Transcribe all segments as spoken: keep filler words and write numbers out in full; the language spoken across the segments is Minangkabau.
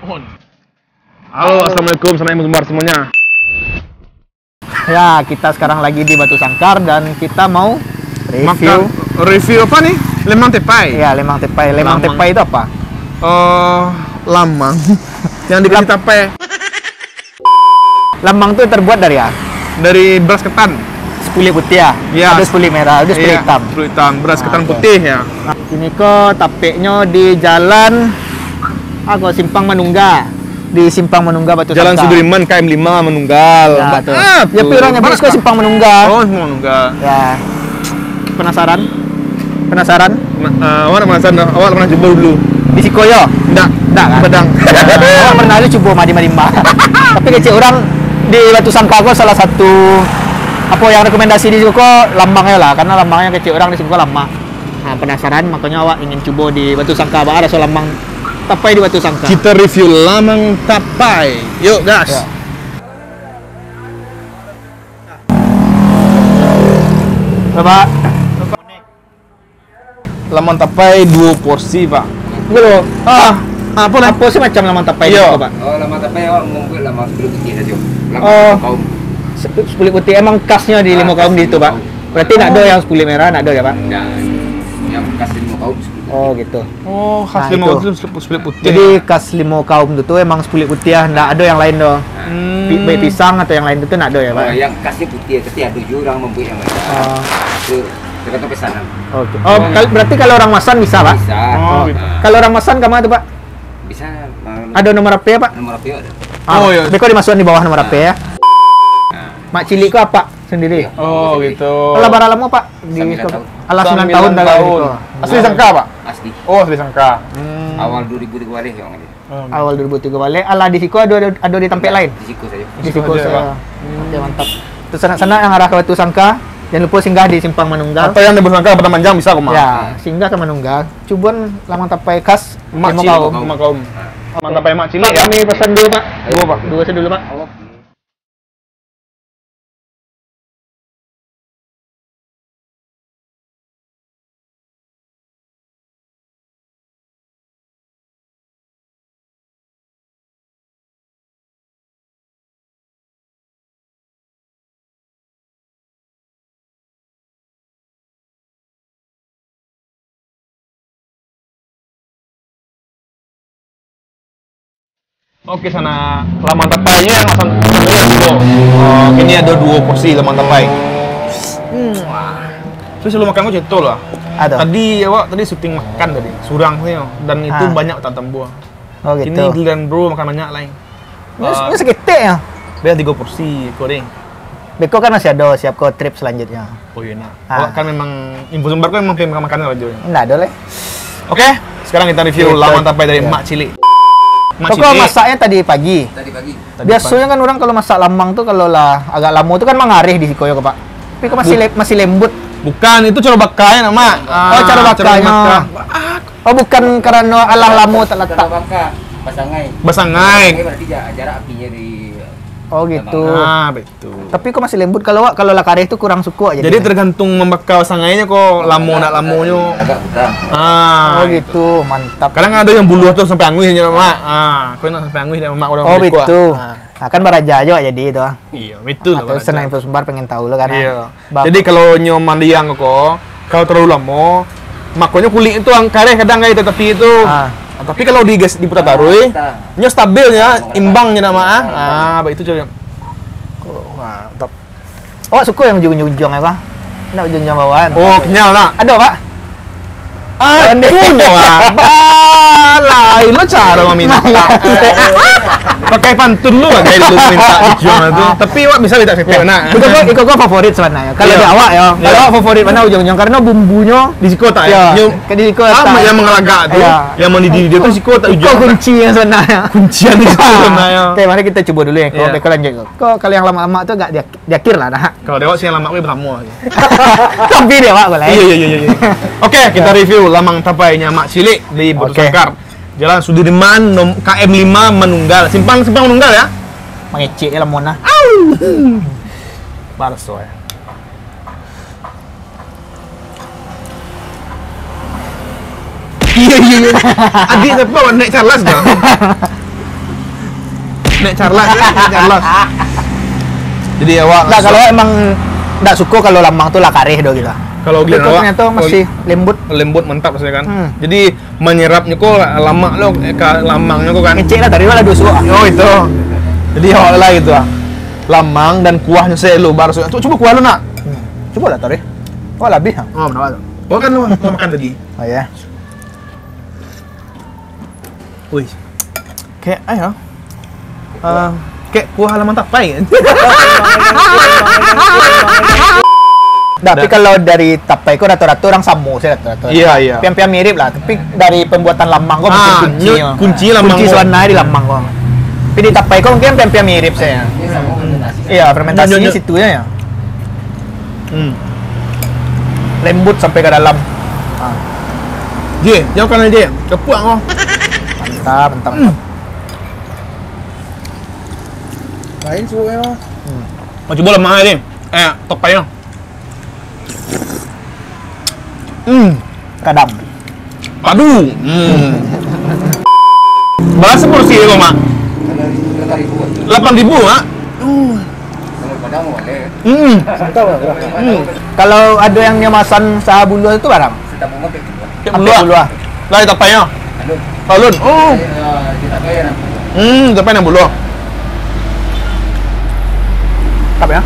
Halo, assalamualaikum, selamat berjumpa semuanya. Ya, kita sekarang lagi di Batu Sangkar dan kita mau review. Makan, review apa nih? Lemang tepai. Ya, lemang tepai. Lemang Lamang. Tepai itu apa? Eh, lamang. Yang dikasih Lam- tapai. Lamang tu terbuat dari apa? Dari beras ketan. Sepulik putih ya? Ya. Ada sepulik merah, ada sepulik Iya, hitam. Sepulik hitam. Beras Ah, ketan oke. Putih ya. Nah, ini ko tapeknyo di jalan, ah, ko Simpang Manungga. Di Simpang Manungga Batu Jalan Sangka. Sudirman, K M lima Manunggal. Ya, Ba-, tu. Ah, Ya, tu. Tapi orang nyebut Barat, ko Pak. Simpang Manungga. Oh, Simpang Manungga. Ya. Penasaran? Penasaran? Ma-, ah, awak nak penasaran dah. Awak pernah cubo dulu? Di siko yo? Ndak. Ndak, kan? Padang. Awak pernah tu cubo mah di Marimba. Tapi kecek urang di Batu Sangka ko salah satu, apo yang rekomendasi di siko ko lamang yo lah, karena lamangnyo kecek urang di siko ko lamang. Nah, penasaran, makonyo awak ingin cubo di Batu Sangka, baa raso lamang tapai di Batu Sangka. Kita review lamang tapai. Yuk, gas. Ya. Bapak. Lamang tapai duo porsi, Pak. Enggak loh. Ah, apa lah? Apa sih macam lamang tapai Iya. itu, Pak? Oh, lamang tapai awak mambuek lamang sepulik putih sajo. Lamang Oh. Kaum. Sepu-, sepulik putih emang khasnya di Ah, Limo Kaum khas di situ, Limo Pak? Kaum. Berarti nak ada Oh. yang sepulik merah, nak ada ya, Pak? Nah, yang khas di Limo Kaum sepulik putih. Oh, gitu. Oh, khas Nah, Limo itu. Kaum sepulik putih. Jadi khas Limo Kaum tu, tu emang sepulik putih ya, ndak ada yang lain tu. Hmm. Pi-, baik pisang atau yang lain tu, tu ndak ada ya, Pak? Oh, yang khasnya putih, tapi ada juga orang mambuek yang lain. Oh. Itu tergantung pesanan. Oke. Oh, kal-, berarti kalau orang masan bisa, Pak? Bisa. Oh, Oh. gitu. Kalau orang masan ka ma tu, Pak? Bisa, eh, Ada nomor H P ya, Pak? Nomor H P ada. Ah, Oh, iya. beko dimasukan di bawah nomor H P ya. Nah. Mak cilik ko apak sendiri. Iya. Oh, gitu. Alah bara lamo, Pak? Di Sambilan tahun. Alah sambilan Sambilan tahun dah tahun. gitu. Asli Sangka, Pak? Asli. Oh, asli Sangka. Hmm. Awal dua ribu tiga baleh, yang ada. Hmm. Awal dua ribu tiga baleh. Alah di siko ado, ado, ado di tampek lain? Di siko saja. Di siko Di siko saja, saja. Pak. Hmm. Oke, mantap. Terus sanak-sanak yang arah ka Batu Sangka, jangan lupa singgah di Simpang Manunggal. Atau yang di Batu Sangka, Padang Panjang bisa ko, Mak? Ya, singgah ka Manunggal. Cuboan lamang tapai khas Mak Limo Cilik Kaum. Limo Kaum. Lamang tapai Mak Cilik, Pak, ya? Kami pesan dua, Pak. Dua, Pak. Dua sajo dulu, Pak. Oke, sanak, lamang tapainyo yang masan, yang duo. Oh, kini ado duo porsi lamang tapai. Hmm. Terus sebelum makan, aku cerita lah. Ada. Tadi awak tadi syuting makan tadi, surang sajo, dan itu Ah. banyak tamu. Oh, Kini gitu. giliran bro makan banyak lai. Ini, Ah. ini saketek ya? Bia tigo porsi ko deh. Beko kan masih ado, siap ko trip selanjutnya. Oh iya, nak. Ah. Awak kan memang info sumbar ko memang pengen makan makanan aja. Ndak ado leh. Oke, sekarang kita review Gitu. lamang tapai dari Iya. Mak Cilik. Mak Koko Cilik. masaknya tadi pagi. Tadi pagi. Tadi Biasanya pagi. kan orang kalau masak lamang tu kalau lah agak lamo tu kan mangareh di siko yo, Pak. Tapi kok masih Bu- le-, masih lembut. Bukan, itu caro bakar ya, Mak. Oh, caro Ah, caro bakarnya. bakar. Oh, bukan karena alah lamo tak letak. Bukan bakar, basangai. Basangai. Basangai berarti ja-, jarak apinya di Oh, gitu. Ah, betul. Tapi kok masih lembut kalau awak, kalau lah kareh tu kurang suko aja Jadi dia. tergantung mambakar basangainyo kok lamo nak lamonyo. Agak utang. Ah, Oh, gitu. gitu. Mantap. Kadang ada yang buluah tu sampai anguih je, Mak. Ah, kau nak sampai anguih dah, Mak, orang Oh, berikut. betul. Ah. Ah, kan baraja aja jadi itu. Iya, betul lah, Atau baraja. senang info sumbar pengen tahu lah kan. Iya. Bak- Jadi, kalau nyo mandiang ko, kalau terlalu lamo, makonyo kulik tu ang-, kareh kadang, guys, tatapi tu. Ah. Ah, tapi kalau di gas, diputar taruih, Ah, nyo stabil nya, imbang nya nak, Mak, ah. Ah, baik itu cara. Oh, mantap. Awak suko yang ujung-ujung apa? Nak ujung-ujung bawah kan? Oh, kenyal nak? Ada, Pak? Ah, Pandai. punyo, ah. Alah, lo cara meminta. Pakai pantun lu lah, kayak dulu minta dijual tu. Tapi awak bisa minta setek, nak. Itu kok, itu kok favorit sebenarnya. Kalau Iya. di awak ya, kalau Iya. awak favorit mana ujung-ujung karena bumbunya Di siko tak, Iya. ya? Nyo, Kan di siko apa tak. yang mengelagak tu, Iya. yang mendidih dia tu siko tak Itu ujung. kunci yang sebenarnya. Kuncian di situ sebenarnya. Oke, mari kita coba dulu ya. Kok Iya. beko lanjut kok. Kok kalau yang lama-lama tu agak dia Di akhir lah, nah. Kalau dewek sih yang lama gue bertemu aja. Tapi dewek gue lain. Iya, iya, iya, iya, iya. Oke, kita review lamang tapainya Mak Cilik di Batu Oke. Sangkar. Jalan Sudirman, nom-, K M lima Manunggal. Simpang, simpang Manunggal ya? Mangecek je lah, Mona. Au! Balas tuh ya. Iya, iya, iya. Adik siapa, Wan? Nek Charles dah. Nek carlak, nek carlak. Jadi awak Nah, kalau emang ndak suko kalau lamang tu lah kareh doh gitu. Kalau Tapi giliran kok awak, ternyata kalau masih lembut. lembut, mantap rasanya kan. Hmm. Jadi menyerapnya kok lamak lo, eh, ka lamangnyo kok kan. Ngecek lah tadi lah dusu. Oh, itu. Jadi awak lah gitu ah. Lamang dan kuahnyo selalu baru. Cuba, cuba kuah lu nak. Hmm. Cuba lah tadi. Oh, lah habis ah. Oh, benar tu. Oh, kan lu, lu makan tadi. Oh ya. Wih. Kayak ayo. Eh, kayak kuah lamang tapai. Tapi kalau dari tapai ko rato-rato urang samo sih rato-rato. Iya, iya. Pian-pian mirip lah, tapi dari pembuatan lamang ko mungkin Ah, kunci. nyo, kunci lamang Kunci ko. suanai di lamang ko. Tapi di tapai ko mungkin pian-pian mirip sih. Iya, fermentasi Nyo, nyo, nyo. situ ya. Hmm. Lembut sampai ke dalam. Ah. Jih, jauhkan aja, Jih. Kepuak kau. Mantap, mantap. Hmm. Lain suruh ya. Hmm. Mau coba lemak ni. Eh, topai lah. Hmm. Kadam. Aduh. Hmm. Bara saporsi ko, Mak? Lapan ribu, Mak. Hmm. Hmm. Kalau ado yang nio masan sabuluah tu barang? Tabung ampek puluah. Ampek puluah. Lah, tapai nyo. Alun. Alun. Oh. Eh, eh, di tapai anam puluah. Hmm, tapai anam puluah. Mantap ya.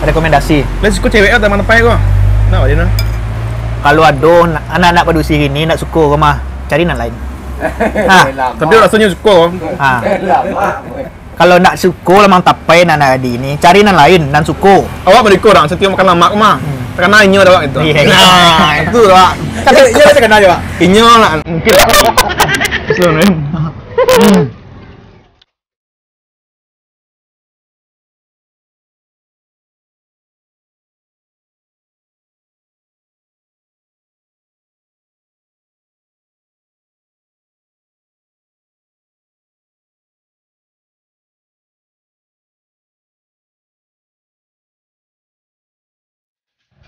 Rekomendasi. Lah, siko cewek atau mana tapai ko? Nak bali nah. Kalau ado na-, anak-anak padusi kini nak suko ko mah, cari nan lain. Ha. Tapi rasonyo suko. Ha. Kalau nak suko lamang tapai nan adi ni, cari nan lain, nan suko. Awak bariko urang, satiok makan lamak mah. Hmm. Takana inyo dah awak gitu. Iya, iya. Nah, itu dah. Kan iyo, iyo takana je, Pak. Inyo lah, mungkin. Betul, kan? Hmm.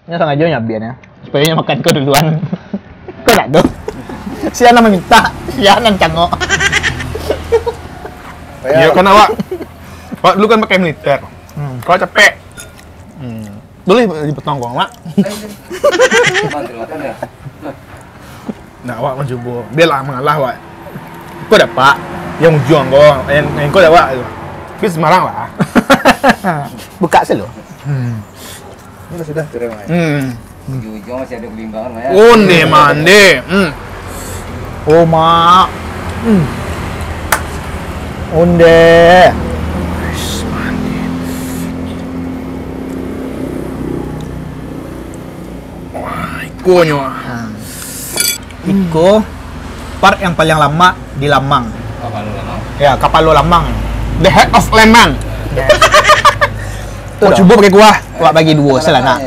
Nyo sangajo nyo abian ya, supayo nyo makan ko duluan. Ko nak tu. Sia nan maminta, sia nan cangok. Iyo, kan awak, awak dulu kan pakai militer. Hmm. Kalau capek, hmm, boleh dipotong kok, Mak. Nak awak mancubo. Bialah mangalah awak. Ko dapek. Yang ujuang ko, yang, yang ko dapek tu. Tapi sembarang lah. Buka selu. Hmm. Ini sudah turun, Mak. Hmm. Ujuang-ujuang masih ada kebimbangan, Mak, ya. Onde mande. Hmm. Oh, Mak. Hmm. Onde. Wah, ikonyo. Ha. Iko part yang paling lamak di lamang. Kapalo lamang. Ya, kapalo lamang. The head of lamang. Ya. Mau cubo pakai kuah? Wak bagi duo salah nak.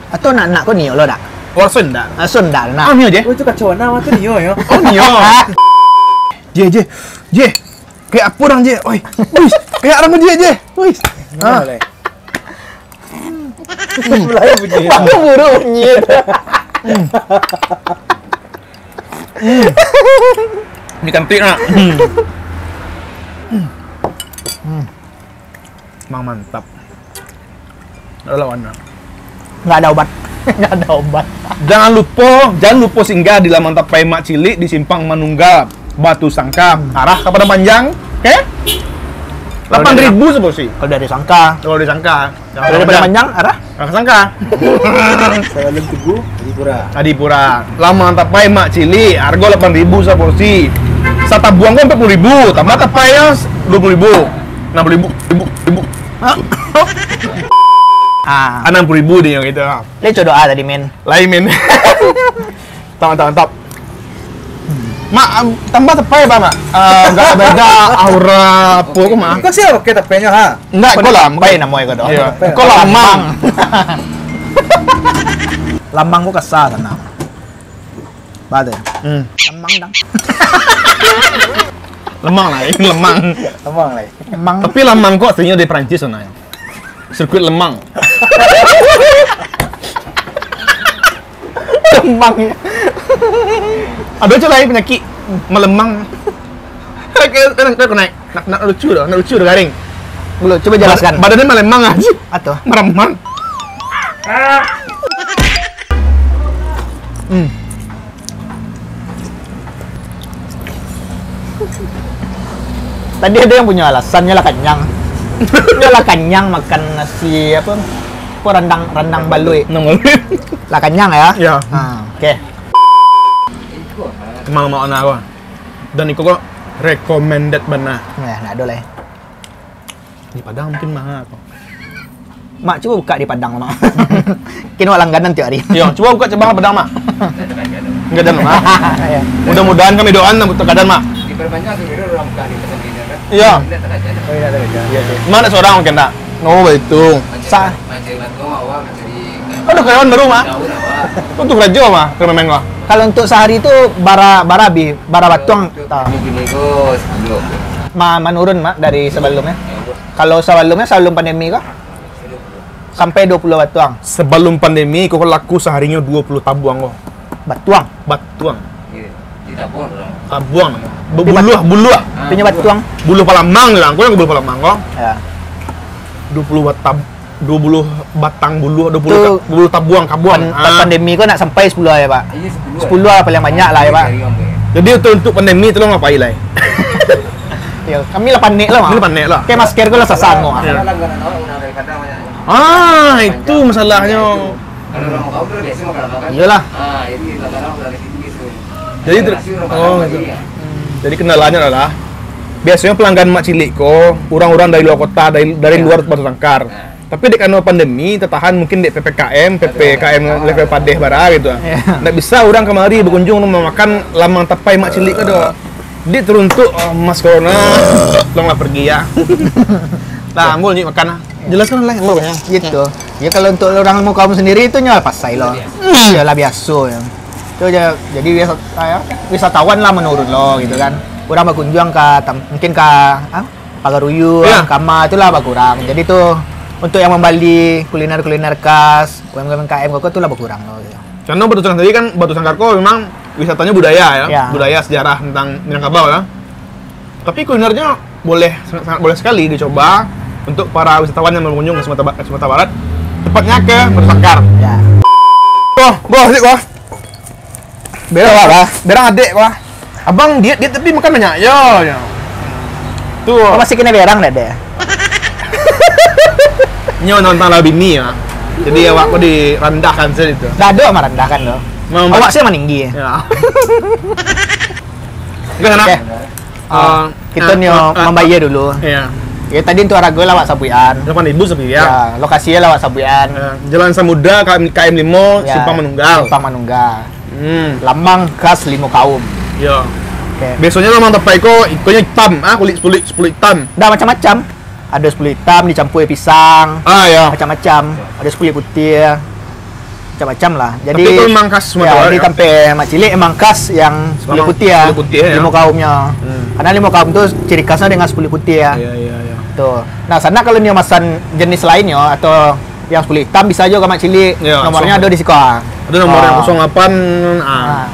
Atau nak, nak ko nio lo dak? Langsung dak? Langsung dak nak. Ah, nio je. Oh, itu kacau nah, waktu nio yo. Oh, nio. Je, je. Je. Kayak apa orang je? Oi. Wih, kayak orang je, je. Wih. Ah. Mulai bunyi. Aku buruk bunyi. Ini kantik nak. Hmm. Mang mantap. Dah lawan lah. Nggak ada obat. Nggak ada obat. Jangan lupa, jangan lupa singgah di Lamang Tapai Mak Cilik di Simpang Manunggal, Batu Sangka, arah ka Padang Panjang. Oke? Lapan ribu seporsi. Kalau dari Sangka. Kalau dari Sangka. Kalau dari Padang Panjang, arah? Arah Sangka. Salalun Tugu, Adipura. Adipura. Lamang Tapai Mak Cilik, harga lapan ribu saporsi. Satabuang kan empat puluh ribu, tambah tapai yang dua puluh ribu. Enam puluh ribu, ribu, ribu. Ah. Enam puluh ribu dia gitu. Leco doa tadi, men. Lain, men. Mantap, mantap, mantap. Mak, am, tambah tapai, Pak, Mak? Ah, agak beda aura apa ko, Mak? Kau siapa pakai tapainyo, ha? Enggak, kau lah, tapai namo kau doh. Iya. Kau lamang. Lamang ko kasar sana. Bade. Hmm. Lamang dang. Lemang lah, eh, lemang. Lemang lah. Lemang. Tapi lamang ko aslinyo dari Perancis sana. Sirkuit lemang. Lemang. Ado je lain penyakit melemang. Oke, sekarang kita naik. Nak, nak lucu dah, nak lucu dah garing. Belum, coba jelaskan. Bad-, badannya malemang aja. Atau? Meremang. Hmm. Tadi ada yang punya alasan, nyo lah kanyang. Nyo lah kanyang makan nasi apa? Apa, randang, randang baluik. Randang baluik. Lah kanyang ya? Ya. Ha, oke. Emang mau anak apa? Dan iko kok recommended bana. Ya, ndak ado lai. Di Padang mungkin mahal tu. Mak, cubo buka di Padang, Mak. Kini awak langganan tiok hari. Yo, cubo buka cabang Padang, Mak. Enggak ada, Mak. Yo. Mudah-mudahan kami doakan lah butuh keadaan, Mak. Diperbanyak tu, kira orang buka di tempat ini, kan? Yo. Tidak terasa. Oh, iya, ada, ada. Iya, iya. Mak nak seorang mungkin tak? Oh, itu. Sa- Macam batu awak nak cari. Aduh, karyawan baru, Mak. Tahu lah, Mak. Untuk kerja, Mak, kena main, Mak. Kalau untuk sehari tu, bara, bara habis, bara batuang. Untuk minggu-minggu sepuluh. Ma-, menurun, Mak, dari sebelumnya. Kalau sebelumnya, sebelum pandemi kah? Sampai dua puluh batuang. Sebelum pandemi, kau laku seharinyo dua puluh tabuang kau. Batuang? Batuang. Iya. Di tabuang tu lah. Tabuang. Tapi bat- Buluah, buluah. Ah, Punya buluah. Batuang. Buluah palamang bilang. Kau yang buluah palamang kau. Ya. Dua puluh bat-, tab-, dua puluh batang buluah, dua puluh Tu ka-, dua puluh tabuang, kabuang. Pan-, Ah. Pandemi kau nak sampai sepuluh ya, Pak? Iya, sepuluh. Sepuluh lah paling banyak lah ya, Pak. Iya, iya. Jadi untuk, untuk pandemi tu lo ngapain lah? Ya, kami lah panik lah, Mak. Kami lah panik lah. Kayak masker kau lah sasan, Mak. Iya. Masalah langganan awak udah dari Padang banyak. Ah, itu masalahnyo. Kalau orang Mekah tu biasa makan apa kan? Iyalah. Ah, jadi langganan awak dari situ biasa. Jadi ter-, Nasi orang Padang oh, lagi, gitu. Ya. Jadi kendalanya adalah, biasanya pelanggan Mak Cilik ko, orang-orang dari luar kota, dari, dari Ya. luar Batu Sangkar. Ya. Tapi dek karena pandemi, tertahan mungkin dek P P K M, P P K M level padeh bara gitu. Ya. Ndak bisa orang kamari berkunjung memakan lamang tapai Mak Cilik ko doh. Di teruntuk, ah, mas corona, tolonglah pergi ya. Nah, ambil ni makan lah. Jelaskan lah, ambil ya. Gitu. Ya, kalau untuk orang Limau Kaum sendiri itu nyo pasai lo. Biaso. Ya lah, biaso ya. Itu ja-, jadi wisat-, ah, ya, wisatawan lah menurun lo gitu kan. Orang berkunjung ke tam-, mungkin ke, ah, Pagaruyuang, Ya. Kama itulah berkurang. Jadi tu untuk yang membeli kuliner-kuliner khas, U M K M kau tu lah berkurang lo gitu. Karena Batu Sangkar sendiri kan, Batu Sangkar ko memang wisatanya budaya ya, Ya. budaya sejarah tentang Minangkabau ya. Tapi kulinernya boleh, sangat, sangat boleh sekali dicoba untuk para wisatawan yang berkunjung ke Sumatera Ba-, Sumatera Barat, tepatnya ke Batu Sangkar. Ya. Wah, wah, asik, wah. Berang, Wah, wah. Berang adek, wah. Abang diet, diet tapi makan banyak. Yo, yo. Tu. Kau masih kena berang dah, deh. Nyo nantang lah bini, ya. Jadi awak ko dirandahkan saja itu. Dah ada mah rendahkan tu. Memang Awak sih meninggi. Ya. Enggak, nak. Oke. Ah, Ah, kita ah, nyo ah, ah. Mambayar dulu. Iya. Ya, tadi untuk harga lah awak sabuikan. Lapan ribu sabuikan. Ya, lokasi lah awak sabuikan. Ya, Jalan Samudra, K M, K M limo, Ya, Simpang Manunggal. Simpang Manunggal. Hmm. Lamang khas Limau Kaum. Ya. Oke. Biasanya lamang tapai ko, ikonyo hitam, ah, kulit, kulit, kulit hitam. Dah macam-macam. Ada sepuluh hitam dicampur pisang. Ah, ya. Macam-macam. Ada sepuluh putih. Macam-macam lah. Jadi, Tapi itu memang khas Sumatera ya, Barat, di ya? Tampek Mak Cilik emang khas yang sepuluh Memang putih ya. Sepuluh putih, ya. Limau Kaumnya. Hmm. Karena Limau Kaum tu ciri khasnya dengan sepuluh putih ya. Iya, iya, iya. Tuh. Nah, sana kalau nio masan jenis lainnya atau yang sepuluh hitam bisa juga Mak Cilik. Ya, Nomornya langsung. Ada di siko. Ada nomor yang Ah. kosong delapan, ah. Ah.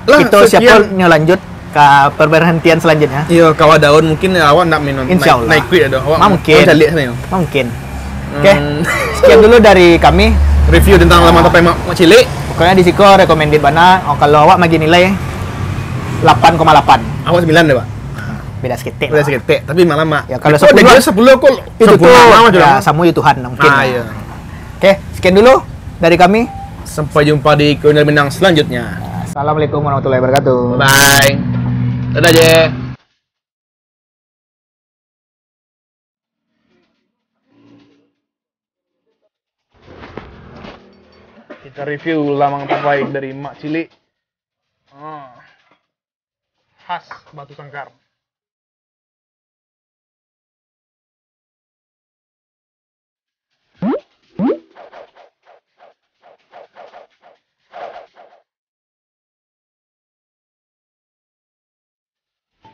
Lah, Kita siapa sekian. Nyo lanjut ke perberhentian selanjutnya? Iya, Kawah Daun mungkin ya, awak nak minum Insya Allah. Naik, naik kuit ada. Awak Mungkin. Awak calik sana ya. Mungkin. Oke. Hmm. Sekian dulu dari kami. Review tentang Ah. Lamang Tapai Mak, Mak Cilik. Pokoknya di siko recommended bana. Oh, kalau awak bagi nilai lapan koma lapan. Awak sembilan deh, Pak. Beda seketek Beda lah. Seketek, tapi malam mak. Ya, kalau Itu sepuluh dia sepuluh kok Itu sempurna tuh, lah, ya, Mak. Sama ya Tuhan mungkin. Ah, iya. Oke, sekian dulu dari kami. Sampai jumpa di Kuliner Minang selanjutnya. Assalamualaikum warahmatullahi wabarakatuh. Bye. Dadah, je. Kita review lamang tapai dari Mak Cilik. Ah. Khas Batu Sangkar.